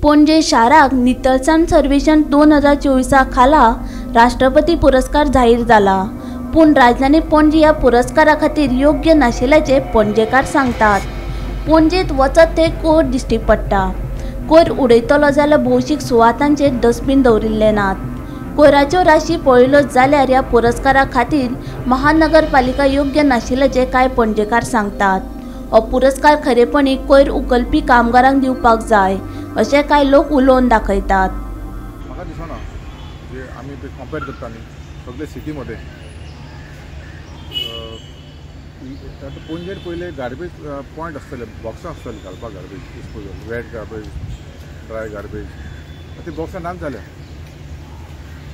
पणजे शाराक नितळसाण सर्वेक्षण 2024 खाला राष्ट्रपती पुरस्कार जाहीर जाला, पूण राजधानी पणजी ह्या पुरस्कारा खातीर योग्य नाशिल्ल्याचें पणजेकार सांगतात। पणजेंत वचत थंय कोयर दिश्टी पडटा। कोयर उडयतलो जाल्यार भौशीक सुवातांचेर डस्टबीन दवरिल्ले नात। कोयराच्यो राशी पळयल्यो जाल्यार ह्या पुरस्कारा खातीर महानगरपालिका योग्य नाशिल्ल्याचें कांय पणजेकार सांगतात। हो पुरस्कार खरेपणी कोयर उखलपी कामगारांक दिवपाक जाय अशें कांय लोक उलोवन दाखयतात। म्हाका दिसना जे आमी पळय कंपेर करता न्ही सगळे सिटी मध्ये, आतां पणजेर पयले गार्बेज पॉयंट आसतले, बॉक्सां आसतले घालपाक garbage disposal, wet garbage, dry garbage, आतां ती बॉक्सां नाच जाल्या।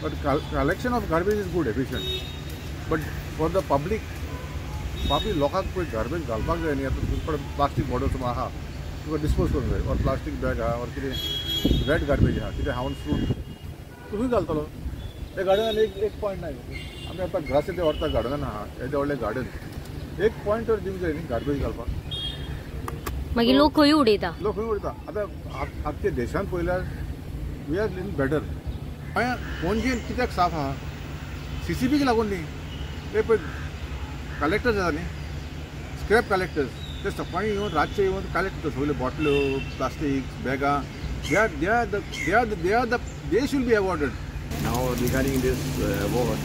But collection of garbage is good, efficient, but for the public, public लोकांक पळय गार्बेज घालपाक जाय न्ही। आतां तुजे कडेन प्लास्टीक बॉटल्स आहा, तुका डिस्पोज करूंक जाय, ऑर प्लास्टीक बॅग आहा, ऑर कितें वेट गार्बेज आहा, कितें हावन फ्रूट तुमी घालतलो ते गार्डनान एक एक पॉयंट ना। आमी आतां ग्रास येदे व्हरता गार्डनान आहा, येदे व्हडलें गार्डन, एक पॉयंट तर दिवंक जाय न्ही गार्बेज घालपाक। मागीर लोक खंय उडयता, लोक खंय उडयता। आतां आख्खे देशान पळयल्यार we are लिन बेटर। मागीर पणजेन कित्याक साफ आहा? सीसीबीक लागून न्ही, ते पळय कलेक्टर्स आसा न्ही, स्क्रॅप कलेक्टर्स, ते सकाळीं येवन रातचे येवन कलेक्ट करता सगळ्यो बॉटल्यो, प्लास्टीक बॅगां। They should be awarded. Now regarding this award,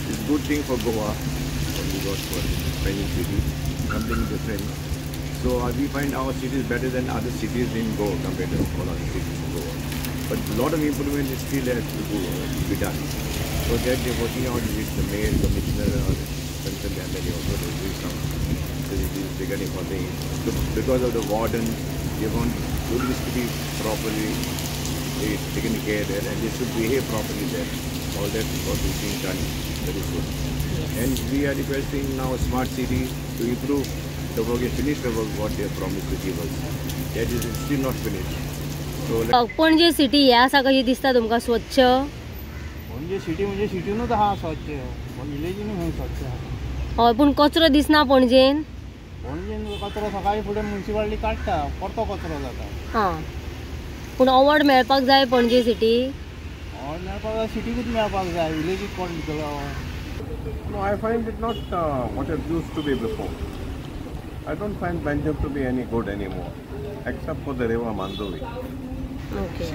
it's good thing for Goa, for Panjim city, something different. So we find our city is better than other cities in Goa compared to all other cities in Goa. But a lot of improvement is still has to be done. So that they're working out with the mayor, commissioner, or concerned MLA also to do some facilities regarding for the, because of the warden, they want tourists to be properly taken care there, and they should behave properly there. All that what is being done very soon. And we are requesting now smart city to improve the work and finish the work what they have promised to give us. That is still not finished. So Panaji city हे आसा कशी दिसता तुमकां स्वच्छ? Panaji city म्हणजे सिटीनूच आहा स्वच्छ, विलेजीनूय खंय स्वच्छ आहा। हय, पूण कचरो दिसना पणजेन। पणजेन कचरो सकाळी फुडें मुन्सिपालिटी काडटा, परतो कचरो जाता। हां, पूण अवॉर्ड मेळपाक जाय पणजे सिटी। अवॉर्ड मेळपाक जाय, सिटीकूच मेळपाक जाय, विलेजीक कोण दितलो? No, I find it not what it used to be before. I don't find Panjim to be any good anymore, except for the river Mandovi. Okay.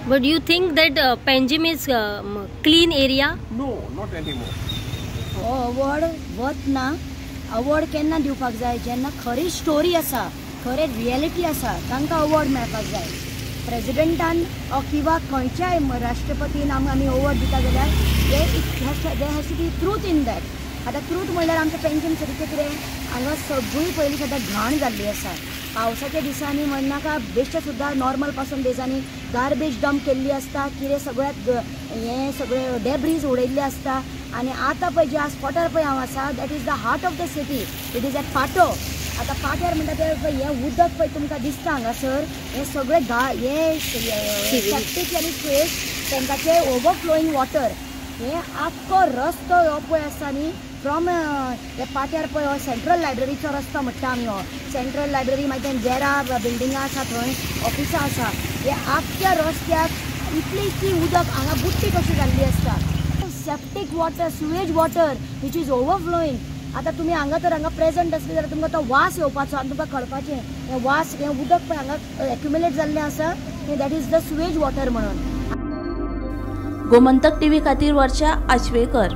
But you think that Panjim is clean area? No, not anymore. हो award वतना award केन्ना दिवपाक जाय? जेन्ना खरी story आसा, खरें reality आसा, तांकां अवॉर्ड मेळपाक जाय। प्रेजिडेंटान किंवा खंयच्याय राष्ट्रपतीन आमी अवॉर्ड दिता जाल्यार there has to be truth in that. आतां ट्रूथ म्हणल्यार आमच्या पेंजीम सिटीचें कितें, हांगा सगळी पयलीं सद्दां घाण जाल्ली आसा। पावसाच्या दिसांनी म्हणनाका, बेश्टे सुद्दां नॉर्मल पासून दिसांनी गार्बेज डंप केल्ली आसता, कितें सगळ्याक हें सगळें डेब्रीज उडयल्लें आसता। आनी आतां पळय ज्या स्पॉटार पळय हांव आसा, that is the heart of the city, it is at Patto. आतां पाट्यार म्हणटा तें पळय हें उदक पळय तुमकां दिसता हांगासर, हें सगळें हें सेप्टीक आनी सुएज टँकाचें ओवरफ्लोईंग वॉटर, हें आख्खो रस्तो हो पळय आसा न्ही, फ्रॉम हे पाट्यार पळय हो सेंट्रल लायब्ररीचो रस्तो म्हणटा आमी, हो सेंट्रल लायब्ररी, मागीर जेरा बिल्डिंगां आसा थंय ऑफिसां आसा, हे आख्ख्या रस्त्याक इतली इतली उदक हांगा बुट्टी कशी जाल्ली आसता। Septic water, sewage water which is overflowing. आतां तुमी हांगा तर हांगा प्रेजंट आसले जाल्यार तुमकां तो वास येवपाचो आनी तुमकां कळपाचें हें वास, हें उदक पळय हांगा एक्युमुलेट जाल्लें आसा, हें that is the sewage water म्हणून। गोमंतक टीव्ही खातीर वर्षा आश्वेकर।